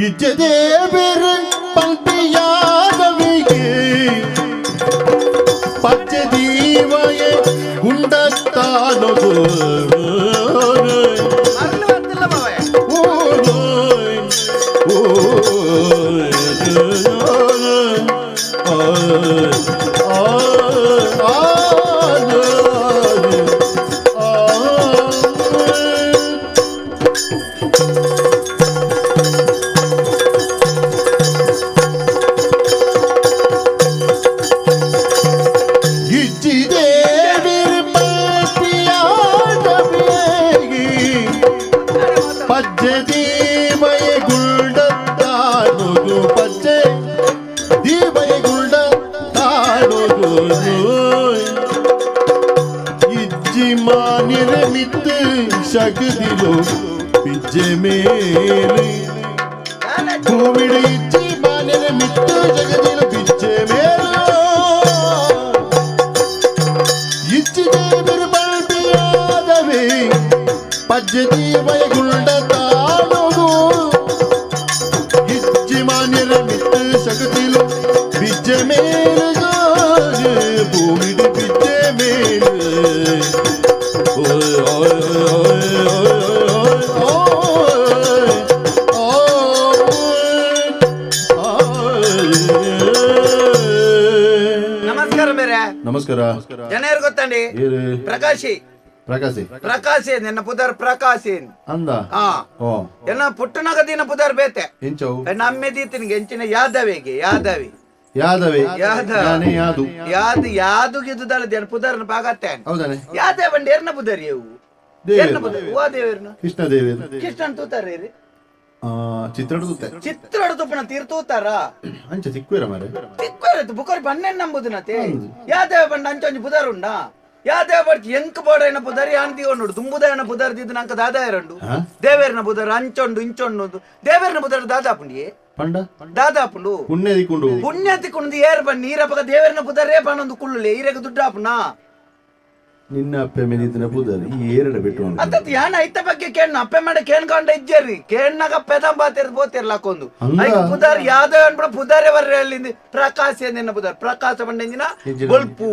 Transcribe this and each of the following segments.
ಇಜ್ಜದೇವಿರು ಪಂಪಿಯಾದವಿಗೆ ಪಚ್ಚೆ ದೀವಯೆ ಗುಂಡತ್ತಾನೊಗು ಶಗದಿಲು ಪಿಜ್ಜೆ ಮೇಲೆ ಭೂಮಿಡಿ ಇಜ್ಜಿ ಮಾನ್ಯರ ಮಿತ್ತು ಜಗದಿಲು ಪಿಜ್ಜೆ ಮೇಲೆ ಇಜ್ಜಿ ದೇವರು ಬಲ್ಬಿಯಾದವೇ ಪಜ್ಜೆ ದೀವಯ ಗುಂಡ ತಾನುಗು ಇಜ್ಜಿ ಮಾನ್ಯರ ಮಿತ್ತು ಶಗದಿಲು ಪಿಜ್ಜೆ ಮೇಲೆ ಭೂಮಿಡಿ ಪಿಜ್ಜೆ ಮೇಲೆ ನಮಸ್ಕಾರ ಬೇರೆ ನಮಸ್ಕಾರ ಜನರು ಗೊತ್ತಂಡಿ ಪ್ರಕಾಶಿ ಪ್ರಕಾಶಿ ಪ್ರಕಾಶಿ ನಿನ್ನ ಪುದರ್ ಪ್ರಕಾಶಿ ಅಂದ ಎನ್ನ ಪುಟ್ಟನಗ ದಿನ ಪುದರ್ ಬೇತೆ ನಮ್ಮೆ ದೀತನಿಗೆ ಎಂಚಿನ ಯಾದವಿಗೆ ಯಾದವಿ ಯಾದವೆ ಯಾದು ಯಾದು ಯಾದು ಗಿದ್ದುದಲ್ಲ ಪುದರ್ನ ಬಾಗತ್ತೆ ಹೌದಾನೆ ಯಾದವ ಬಂಡಿ ಎರ್ನ ಪುದರ್ ಇವು ದೇವೇರ್ನ ಕೃಷ್ಣ ದೇವೇರ್ ಕೃಷ್ಣನ್ ತೂತಾರ ಚಿತ್ರ ಚಿತ್ರ ತುಪ್ಪನ ತೀರ್ ತೂತಾರ ಅಂಚ ತಿಕ್ವೇರ ಮಾರೆ ತಿಕ್ವೇರ ಬುಕರ್ ಬಣ್ಣೆ ನಂಬುದು ನತೆ ಯಾದೇವ ಬಣ್ಣ ಅಂಚ ಒಂಜಿ ಪುದರ್ ಉಂಡಾ ಯಾದೇವ ಬಡ್ತಿ ಎಂಕ್ ಬೋಡೈನ ಪುದರ್ ಯಾನ್ ದಿವೊಂಡು ದುಂಬುದಾಯನ ಪುದರ್ ದಿದ್ದು ನಂಕ ದಾದಾಯರಂಡು ದೇವೇರ್ನ ಪುದರ್ ಅಂಚೊಂಡು ಇಂಚೊಂಡು ದೇವೇರ್ನ ಪುದರ್ ದಾದಾಪುಂಡಿಯೇ ಪಂಡ ದಾದಾಪುಂಡು ಪುಣ್ಯ ದಿಕ್ಕೊಂಡು ಪುಣ್ಯ ತಿಕ್ಕೊಂಡು ಏರ್ ಬಣ್ಣ ಈರಪಗ ದೇವೇರ್ನ ಪುದರೇ ಬಣ್ಣೊಂದು ಕುಳ್ಳುಲೆ ಈರೆಗ ದುಡ್ಡಾಪುನ ನಿನ್ನ ಅಪ್ಪೆ ಮೇಲಿದ್ದನ ಪುದರ್ ಈ ಏರಡ ಬಿಟ್ಟು ಅತ್ತ ಯಾನ ಐತ ಬಗ್ಗೆ ಕೇಣ್ಣ ಅಪ್ಪೆ ಮಾಡ ಕೇಣ್ಕೊಂಡ ಇಜ್ಜೇರಿ ಕೇಣ್ಣಾಗ ಪೆದಂಬಾತಿರ್ ಬೋತಿರ್ಲಾಕೊಂದು ಐಕ್ ಪುದರ್ ಯಾವ್ದೋ ಅನ್ಬಿಡ ಪುದಾರೆ ಬರ್ರೆ ಅಲ್ಲಿಂದ ಪ್ರಕಾಶ ನಿನ್ನ ಪುದರ್ ಪ್ರಕಾಶ ಬಂಡೆಂಜಿನ ಬೊಲ್ಪು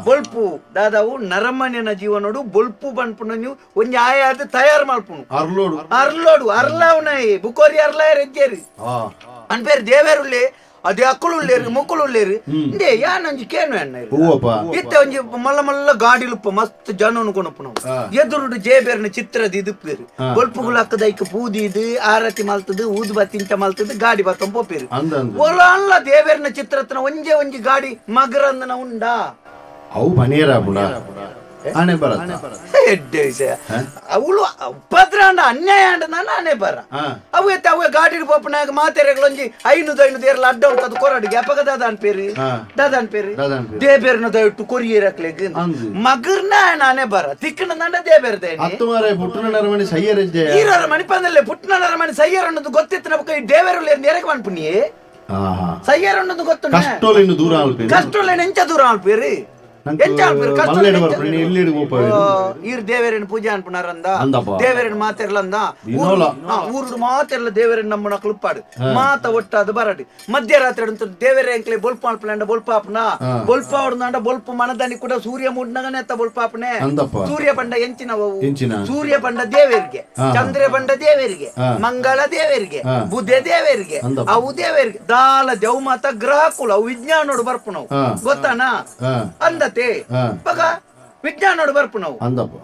ಬೊಲ್ಪು ದಾದಾವು ನರಮಣ್ಯನ ಜೀವನೋಡು ಬೊಲ್ಪು ಬಂದ್ಪುಣ ನೀವು ಒಂಜಿ ಆಯಾದ ತಯಾರು ಮಲ್ಪುಣು ಅರ್ಲೋಡು ಅರ್ಲೋಡು ಅರ್ಲಾವ್ನೈ ಬುಕೋರಿ ಅರ್ಲಾಯರ್ ಇಜ್ಜೇರಿ ಅನ್ಪೇರು ದೇವೇರುಳ್ಳಿ ಅದೇ ಅಕ್ಕಳು ಉಳ್ಳೇರು ಮುಕ್ಕಳು ಉಳ್ಳೇರು ಇಂದೇ ಯಾನೊಂಜಿ ಕೇನು ಅಣ್ಣ ಇತ್ತೆ ಒಂಜಿ ಮಲ್ಲ ಮಲ್ಲ ಗಾಡಿಲುಪ್ಪ ಮಸ್ತ್ ಜನನು ಕೊನಪ್ಪು ನಾವು ಎದುರುಡು ಜೇಬೇರ್ನ ಚಿತ್ರದ ಇದುಪ್ಪೇರು ಬೊಲ್ಪುಗಳು ಹಾಕದ ಐಕ್ ಪೂದಿದು ಆರತಿ ಮಲ್ತದು ಊದು ಬತ್ತಿ ಇಂಚ ಮಲ್ತದು ಗಾಡಿ ಬತ್ತಂ ಪೋಪೇರು ಒಲ ಅಲ್ಲ ದೇವೇರ್ನ ಚಿತ್ರತ್ನ ಒಂಜೆ ಒಂಜಿ ಗಾಡಿ ಮಗರಂದನ ಉಂಡಾ ಅವು ಮನೆಯರ ಆನೆ ಬರ ಎಡ್ಡೆ ವಿಷಯ ಅವಳು ಉಪದ್ರ ಅಂಡ ಅನ್ಯಾಯ ಅಂಡ ನಾನು ಆನೆ ಬರ ಅವು ಎತ್ತ ಅವು ಗಾಡಿ ಪೋಪನಾಗ ಮಾತೆರೆಗಳೊಂಜಿ 500 500 ಏರ್ಲ ಅಡ್ಡ ಉಂಟು ಕೊರಡಿಗೆ ಅಪ್ಪಗ ದಾದಾನ್ ಪೇರಿ ದಾದಾನ್ ಪೇರಿ ದೇಬೇರ್ನ ದಯಟ್ಟು ಕೊರಿಯರಕ್ಲೆಗ್ ಮಗರ್ನ ನಾನೇ ಬರ ತಿಕ್ಕಣ ನಂಡ ದೇಬೇರ್ದೆ ಈರರ ಮಣಿ ಪಂದಲ್ಲೇ ಪುಟ್ಟನ ನರಮಣಿ ಸಯ್ಯರ್ ಅನ್ನೋದು ಗೊತ್ತಿತ್ತು ನಮಗ ಈ ದೇವೇರುಳ್ಳಿ ಎರಗ ಮನ್ಪುಣಿಯೇ ಸಯ್ಯರ್ ಅನ್ನೋದು ಗೊತ್ತು ದೂರ ಕಷ್ಟೋಲೇನು ಎಂಚ ದೂರ ಅಲ್ಪೇರಿ ಈರ್ ದೇವೇರನ ಪೂಜೆ ಅನ್ಪುನಾರಂದ ದೇವೇರನ ಮಾತಿರ್ಲಂದ ಊರು ಮಾತಿರ್ಲ ದೇವೇರನ್ ನಮ್ಮನ ಕ್ಲುಪ್ಪಾಡು ಮಾತ ಒಟ್ಟಾದ ಬರಡಿ ಮಧ್ಯರಾತ್ರಿ ಅಂತ ದೇವೇರ ಎಂಕ್ಲೆ ಬೊಲ್ಪ ಅನ್ಪಲಂಡ ಬೊಲ್ಪಾಪ್ನ ಬೊಲ್ಪ ಹೊಡ್ದಂಡ ಬೊಲ್ಪ ಮನದಾನಿ ಕೂಡ ಸೂರ್ಯ ಮೂಡ್ನಗನೆ ಅತ್ತ ಬೊಲ್ಪಾಪ್ನೆ ಸೂರ್ಯ ಪಂಡ ಎಂಚಿನವು ಸೂರ್ಯ ಪಂಡ ದೇವರಿಗೆ ಚಂದ್ರ ಪಂಡ ದೇವರಿಗೆ ಮಂಗಳ ದೇವರಿಗೆ ಬುದ್ಧ ದೇವರಿಗೆ ಅವು ದೇವರಿಗೆ ದಾಲ ದೇವ್ ಮಾತ ಗ್ರಹಕುಲ ಅವು ವಿಜ್ಞಾನೋಡು ಬರ್ಪುನವು ಗೊತ್ತಾನ ಅಂದ ಪಗ ವಿಜ್ಞಾನೋಡು ಬರ್ಪು ನಾವು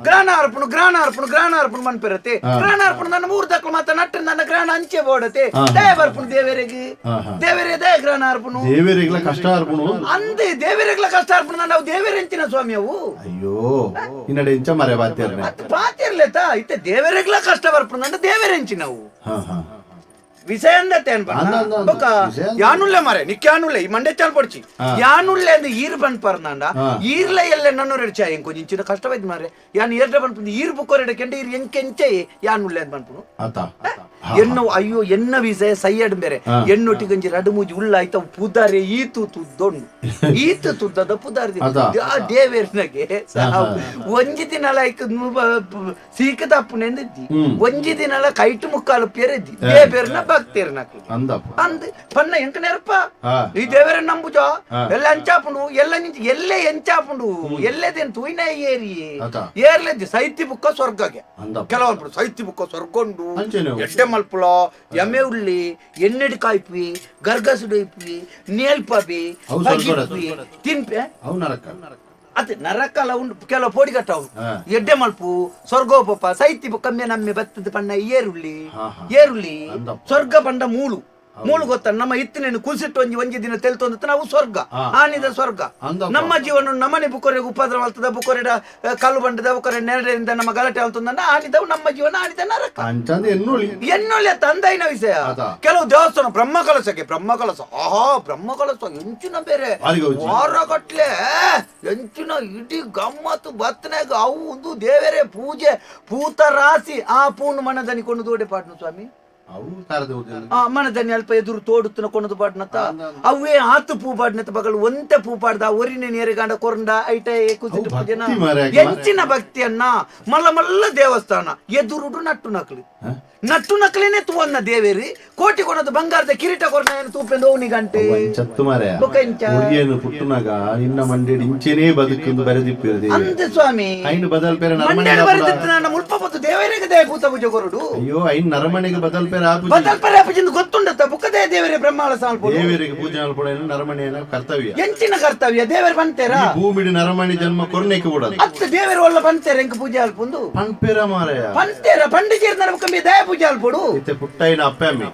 ಗ್ರಹಣ ಅರ್ಪಣು ಗ್ರಹಣ ಅರ್ಪಣು ಗ್ರಹಣ ಅರ್ಪಣು ಮನ್ಪಿರತ್ತೆ ಗ್ರಹಣ ಅರ್ಪಣು ನನ್ನ ಮೂರು ದಕ್ಕಲು ಮಾತ ನಟ್ಟು ನನ್ನ ಗ್ರಹಣ ಅಂಚೆ ಬೋಡತೆ ದಯ ಬರ್ಪುಣು ದೇವರಿಗೆ ದೇವರೇ ದಯ ಗ್ರಹಣ ಅರ್ಪಣು ದೇವರಿಗೆಲ್ಲ ಕಷ್ಟ ಅರ್ಪಣು ಅಂದೆ ದೇವರಿಗೆಲ್ಲ ಕಷ್ಟ ಅರ್ಪಣು ನಾವು ದೇವರೆಂಚಿನ ಸ್ವಾಮಿ ಅವು ಅಯ್ಯೋ ಇನ್ನಡೆ ಎಂಚ ಮರೆ ಬಾತಿರ್ಲೆ ಬಾತಿರ್ಲೇತಾ ಇತ್ತೆ ದೇವರಿಗೆಲ್ಲ ಕಷ್ಟ ಬರ್ಪುಣು ನನ್ನ ದೇವರೆಂಚಿನವು ವಿಷಯ ಅಂದತ್ತೆ ಅನ್ಪಕ್ಕ ಯಾನುಳ್ಳೆ ಮಾರೆ ನಿಕ್ಯಾನುಳ್ಳೆ ಈ ಮಂಡೆ ಚಾಲ್ ಪಡ್ಚಿ ಯಾನುಳ್ಳೆ ಅಂದ್ರೆ ಈರ್ ಬನ್ಪರ್ನಾಂಡ ಈರ್ಲ ಎಲ್ಲ ನನ್ನೂರ ಚಾಯ್ ಎಂಕೊಂಚ ಇಂಚಿನ ಕಷ್ಟವಾಯ್ತು ಮಾರೆ ಯಾನ್ ಏರ್ಡ ಬನ್ಪುಂದು ಈರ್ ಬುಕ್ಕೋರೆಡ ಕೆಂಡ ಈರ್ ಎಂಕೆಂಚೆ ಯಾನುಳ್ಳೆ ಅಂತ ಬನ್ಪುನು ಎನ್ನು ಅಯ್ಯೋ ಎನ್ನ ವಿಷಯ ಸೈಯಡ್ ಬೇರೆ ಎಣ್ಣೊಟ್ಟಿಗಂಜಿ ರಡು ಮೂಜಿ ಉಳ್ಳ ಆಯ್ತ ಪುದಾರೆ ಈತು ತುದ್ದೊಂಡು ಈತು ತುದ್ದದ ಪುದಾರಿ ಆ ದೇವೇರ್ನಗೆ ಒಂಜಿ ದಿನಲ ಐಕ್ ಸೀಕ ತಪ್ಪುನೆಂದಿದ್ದಿ ಒಂಜಿ ದಿನಲ ಕೈಟು ಮುಕ್ಕಾಲು ಪೇರೆದ್ದಿ ದೇವೇರ್ನ ಭಕ್ತಿಯರ್ ನಕ್ಲು ಅಂದ್ ಪನ್ನ ಎಂಕ ನೆರಪ ಈ ದೇವರ ನಂಬುಜ ಎಲ್ಲ ಅಂಚಾಪುಂಡು ಎಲ್ಲ ನಿಂಚ ಎಲ್ಲೇ ಎಂಚಾಪುಂಡು ಎಲ್ಲದೇನು ತೂಯಿನ ಏರಿ ಏರ್ಲೆದ್ದು ಸೈತಿ ಬುಕ್ಕ ಸ್ವರ್ಗಗೆ ಕೆಲವೊಂದು ಸೈತಿ ಬುಕ್ಕ ಸ್ವರ್ಗೊಂಡು ಎಡ್ಡೆ ಮಲ್ಪುಲ ಎಮ್ಮೆ ಉಳ್ಳಿ ಎಣ್ಣೆಡ್ ಕಾಯ್ಪಿ ಗರ್ಗಸುಡೈಪಿ ನೇಲ್ಪಬಿ ತಿನ್ಪೆ ಅದೇ ನರಕಲ ಉಂಡು ಕೆಲವು ಪೋಡಿ ಕಟ್ಟವು ಎಡ್ಡೆ ಮಲ್ಪು ಸ್ವರ್ಗೋಪಪ್ಪ ಸೈತಿ ಕಮ್ಮಿ ನಮ್ಮೆ ಬತ್ತದ ಪಣ್ಣ ಏರುಳ್ಳಿ ಏರುಳ್ಳಿ ಸ್ವರ್ಗ ಪಂಡ ಮೂಳು ಮೂಳು ಗೊತ್ತ ನಮ್ಮ ಇತ್ತಿನ ಕುಸಿಟ್ಟು ಒಂಜಿ ಒಂಜಿ ದಿನ ತೆಲ್ತೊಂದು ನಾವು ಸ್ವರ್ಗ ಆನಿದ ಸ್ವರ್ಗ ನಮ್ಮ ಜೀವನ ನಮ್ಮನೆ ಬುಕ್ಕೊರೆಗೆ ಉಪದ್ರ ಮಲ್ತದ ಬುಕ್ಕೊರೆಡ ಕಲ್ಲು ಬಂಡದ ಬುಕ್ಕೊರೆ ನೆರಳಿಂದ ನಮ್ಮ ಗಲಾಟೆ ಆಲ್ತಂದ ಆನಿದವು ನಮ್ಮ ಜೀವನ ಆನಿದ ನರಕ ಎನ್ನೊಳ್ಳೆ ತಂದೈನ ವಿಷಯ. ಕೆಲವು ದೇವಸ್ಥಾನ ಬ್ರಹ್ಮಕಲಸಕ್ಕೆ ಬ್ರಹ್ಮಕಲಸ ಆಹಾ ಬ್ರಹ್ಮಕಲಸ ಎಂಚಿನ ಬೇರೆ ವಾರಗಟ್ಲೆ ಎಂಚಿನ ಇಡೀ ಗಮ್ಮತ್ತು ಬತ್ತನಾಗ ಅವು ಒಂದು ದೇವರೇ ಪೂಜೆ ಪೂತ ರಾಸಿ ಆ ಪೂರ್ಣ ಮನದನಿ ಕೊಂಡು ದೋಡೆ ಪಾಟ್ನು ಸ್ವಾಮಿ ಮನದನ್ನಿ ಅಲ್ಪ ಎದುರು ತೋಡುತ್ತನ ಕೊನದು ಪಾಡ್ನತ್ತ ಅವೇ ಆತು ಪೂ ಪಾಡ್ನತ್ತ ಬಗಲು ಒಂತೆ ಪೂ ಪಾಡ್ದ ಒರಿನೆ ನೇರೆಗಾಂಡ ಕೊರಂಡ ಐಟ ಕುಸಿಟ್ಟು ಪೂಜೆನ ಎಂಚಿನ ಭಕ್ತಿಯನ್ನ ಮಲ್ಲ ಮಲ್ಲ ದೇವಸ್ಥಾನ ಎದುರುಡು ನಟ್ಟು ನಕಲು ನಟ್ಟು ನಕಲೇನೆ ತೂವನ್ನ ದೇವೇರಿ ಕೋಟಿ ಕೊನದು ಬಂಗಾರದ ಕಿರೀಟ ಕೊರನ ಏನು ತೂಪೆಂದು ಓನಿ ಗಂಟೆ ಪುಟ್ಟುನಾಗ ನಿನ್ನ ಮಂಡೆ ಇಂಚೆನೇ ಬದುಕು ಬರೆದಿಪ್ಪಿರದೆ ಅಂದೆ ಸ್ವಾಮಿ ಐನು ಬದಲ್ ಪೇರ ಮಂಡೆ ಬರೆದಿತ್ತು ನನ್ನ ಮುಲ್ಪ ದೇವರಿಗೆ ದೇವ ಭೂತ ಪೂಜೆ ಕೊರಡು ಅಯ್ಯೋ ಐನ್ ನರಮನೆಗೆ ಬದಲ್ ಪೇರ ಬದಲ್ ಪೇರ ಪೂಜೆ ಗೊತ್ತುಂಡತ್ತ ಬುಕ್ಕದೇ ದೇವರೇ ಬ್ರಹ್ಮಾಳ ಸಾಲ್ಪು ದೇವರಿಗೆ ಪೂಜೆ ಮಲ್ಪೊಡು ನರಮನೆಯ ಕರ್ತವ್ಯ ಎಂಚಿನ ಕರ್ತವ್ಯ ದೇವರು ಬಂತೇರ ಭೂಮಿಡಿ ನರಮಣಿ ಜನ್ಮ ಕೊರ್ನೆಕ್ಕೆ ಕೂಡ ಅತ್ತ ದೇವರು ಒಲ್ಲ ಬಂತೇರ ಎಂಕ ಪೂಜೆ ಅಲ್ಪುಂದು ಪಂಪೇರ ಮಾರಾಯ ಪಂತೇರ ಪಂಡು ಸೇರ್ನ ಬುಕ್ಕಂಬಿ ದಯ ಪೂಜೆ ಅಲ್ಪೊಡು ಇತ್ತೆ ಪುಟ್ಟೈನ ಅಪ್ಪೆಮ್ಮಿ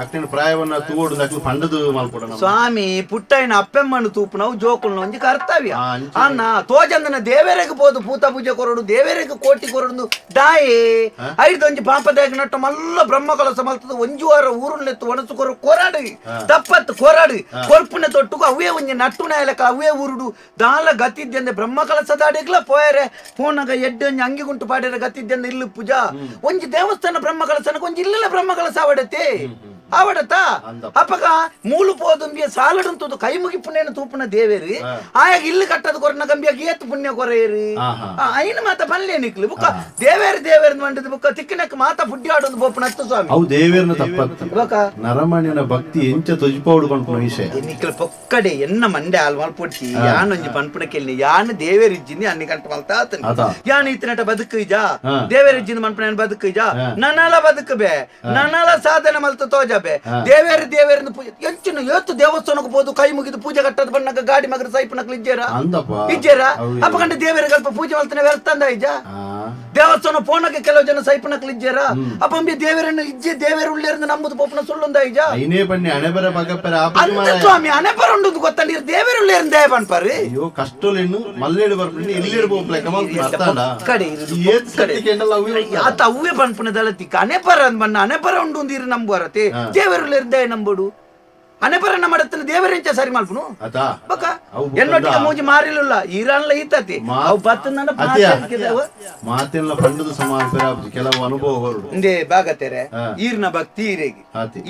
ಅಕ್ಕಿನ ಪ್ರಾಯವನ್ನ ತೂವೊಡು ನಕ್ಲು ಪಂಡದು ಮಲ್ಪೊಡು ಸ್ವಾಮಿ ಪುಟ್ಟೈನ ಅಪ್ಪೆಮ್ಮನು ತೂಪುನವು ಜೋಕುಲ್ನ ಒಂಜಿ ಕರ್ತವ್ಯ ಅನ್ನ ತೋಜಂದನ ದೇವರಿಗೆ ಪೋದು ಪೂತ ಪೂಜೆ ಕೊರಡು ದೇವರಿಗೆ ಕೋಟಿ ಕೊರಡು ದಾಯೆ ಐದೊಂಜಿ ಪಾಪದಾಗ ನಟ್ಟು ಮಲ್ಲ ಬ್ರಹ್ಮ ಕಲಸ ಮಲ್ತದ ಒಂಜಿ ವಾರ ಊರುನ್ನೆತ್ತು ಒಣಸು ಕೊರು ಕೊರಾಡು ತಪ್ಪತ್ತು ಕೊರಾಡು ಕೊಲ್ಪುನ ತೊಟ್ಟುಕು ಅವೇ ಒಂಜಿ ನಟ್ಟು ನಾಯಲಕ ಅವೇ ಊರುಡು ದಾಲ ಗತಿದ್ದಂದೆ ಬ್ರಹ್ಮ ಕಲಸ ದಾಡಿಗ್ಲ ಪೋಯರೆ ಪೋನಗ ಎಡ್ಡೆ ಒಂಜಿ ಅಂಗಿ ಗುಂಟು ಪಾಡ್ಯರ ಗತಿದ್ದಂದೆ ಇಲ್ಲು ಪೂಜಾ ಒಂಜಿ ದೇವಸ್ಥಾನ ಬ್ರಹ್ಮ ಕಲಸನಕ್ಕೆ ಒಂಜಿ ಇಲ್ಲಲ್ಲ ಬ್ರಹ್ಮ ಕಲಸ ಅವಡತೆ ಅವಡತ ಅಪ್ಪಗ ಮೂಲು ಪೋದುಂಬಿಯ ಸಾಲಡುಂತದ್ದು ಕೈ ಮುಗಿ ಪುಣ್ಯನ ತೂಪುನ ದೇವೇರಿ ಆಯಾಗ ಇಲ್ಲಿ ಕಟ್ಟದ ಕೊರನ ಗಂಬಿಯಾಗ ಏತ್ ಪುಣ್ಯ ಕೊರೆಯರಿ ಐನ ಮಾತ ಪಲ್ಲೆ ನಿಕ್ಲು ಬುಕ್ಕ ದೇವೇರಿ ದೇವೇರ್ ಮಂಡದ ಬುಕ್ಕ ತಿಕ್ಕಿನಕ್ ಮಾತ ಪುಡ್ಡಿ ಆಡೊಂದು ಬೋಪನ ಹತ್ತು ಸ್ವಾಮಿ ಅವು ದೇವೇರ್ನ ತಪ್ಪತ್ತ ನರಮಣಿನ ಭಕ್ತಿ ಎಂಚ ತೊಜಿಪೌಡು ಪನ್ಪುನ ವಿಷಯ ನಿಕ್ಲು ಪೊಕ್ಕಡೆ ಎನ್ನ ಮಂಡೆ ಹಾಲ್ ಮಲ್ಪೊಡ್ಚಿ ಯಾನೊಂಜಿ ಪನ್ಪುನ ಕೆಲ್ಲಿ ಯಾನ್ ದೇವೇರಿಜ್ಜಿನಿ ಅన్ని ಗಂಟೆ ಮಲ್ತಾ ಆತನ ಯಾನ್ ಈತನಟ ಬದುಕು ಇಜ ದೇವೇರಿಜ್ಜಿನ ಮನ್ಪುನ ಬದುಕು ಇಜ ನನ್ನಲ ಬದುಕಬೆ ನನ್ನಲ ಸಾಧನೆ ಮಲ್ತ ತೋಜಬೆ ದೇವೇರಿ ದೇವೇರಿಂದ ಪೂಜೆ ಎಂಚಿನ ಏತು ದೇವಸ್ಥಾನಕ್ಕೆ ಹೋದು ಕೈ ಮುಗಿದು ಪೂಜೆ ಕಟ್ಟದ ಬಣ್ಣಕ ಗಾಡಿ ಮಗರ ಸೈಪನಕ್ಲು ಇಜ್ಜೇರ ಇಜ್ಜೇರ ಅಪ್ಪಕಂಡ ದೇವೇರಿಗೆ ಅಲ್ಪ ಪೂಜೆ ಮಲ್ತನೆ ವ್ಯರ್ಥಂದ ಇಜ್ಜ ದೇವಸ್ಥಾನ ಪೋನಕ್ಕೆ ಕೆಲವು ಜನ ಸೈಪನಕ್ಲು ಇಜ್ಜೇರ ಅಪ್ಪಂಬಿ ದೇವರನ್ನು ಇಜ್ಜೆ ದೇವೇರು ಉಳ್ಳೇರಿಂದ ನಂಬುದು ಪೋಪನ ಸುಳ್ಳುಂದ ಇಜ್ಜ ಅಂತ ಸ್ವಾಮಿ ಅಣೆಬರ ಉಂಡು ಗೊತ್ತಂಡಿ ದೇವೇರು ಉಳ್ಳೇರಿಂದ ದಯ ಪನ್ಪಾರಿ ಅಯ್ಯೋ ಕಷ್ಟಲೇನು ಮಲ್ಲೇಡು ಬರ್ಪುಂಡು ಎಲ್ಲೇಡು ಪೋಪ್ಲೆ ಕಮಲ್ ಕಡೆ ಆತ ಅವ್ವೇ ಪನ್ಪುನದಲ್ಲ ತಿಕ್ಕ ಅಣೆಬರ ಬಣ್ಣ ಅಣೆಬರ ಉಂಡು ಇರು ನಂಬುವರತೆ ದೇವರುಳ್ಳಿರ್ದೆ ನಂಬುಡು ಅನೆಪರನ್ನ ಮಾಡತ್ತನ ದೇವರೆಂಚ ಸರಿ ಮಲ್ಪುನು ಬಕ ಎನ್ನೊಟ್ಟಿಗೆ ಮೂಜಿ ಮಾರಿಲ್ಲ ಈರಾನ್ಲ ಈತತಿ ಅವು ಬತ್ತನ ಮಾತೆಲ್ಲ ಪಂಡದ ಸಮಾನ ಕೆಲವು ಅನುಭವ ಹೊರಡು ಇಂದೇ ಬಾಗತೆರೆ ಈರ್ನ ಭಕ್ತಿ ಈರೆಗೆ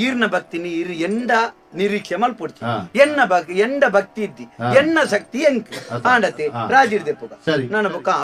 ಈರ್ನ ಭಕ್ತಿನಿ ಈರು ಎಂಡ ನಿರೀಕ್ಷೆ ಮಲ್ಪೊಡ್ಚಿ ಎನ್ನ ಭಕ್ತಿ ಎಂಡ ಭಕ್ತಿ ಇದ್ದಿ ಎನ್ನ ಶಕ್ತಿ ಎಂಕ್ ಆಂಡತೆ ರಾಜಿರ್ದೆ ಪುಗ ನನ್ನ ಬುಕ್ಕ.